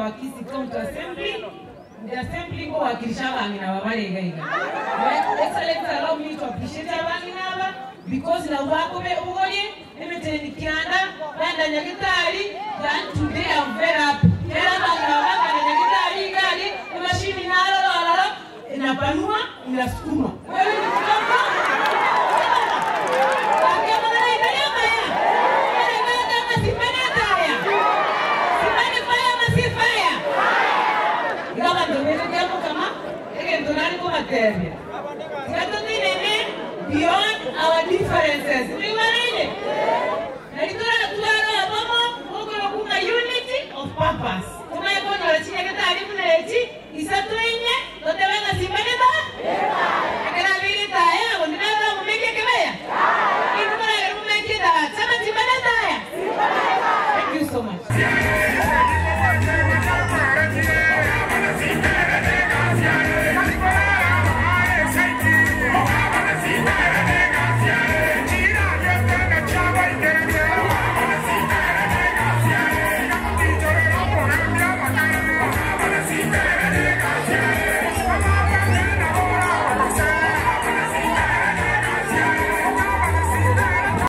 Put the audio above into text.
Member wa Kisii County Assembly, the assembly ngowakilisha abang'ina aba bare iga iga. Your Excellency allow me to appreciate abang'ina aba because nabo bakobe obogorie emeteni kianda banda nyagetari and today I'm very happy. Kera abang'ina aba bakanda nyagetari iga aria emashini naroro ororo inapanua inasukuma. Wewe ni mtoto Beyond our differences. Unity of purpose. Tumayekonora chinyagitari buna echi isatwenye totebanga simbaneta Thank you so much.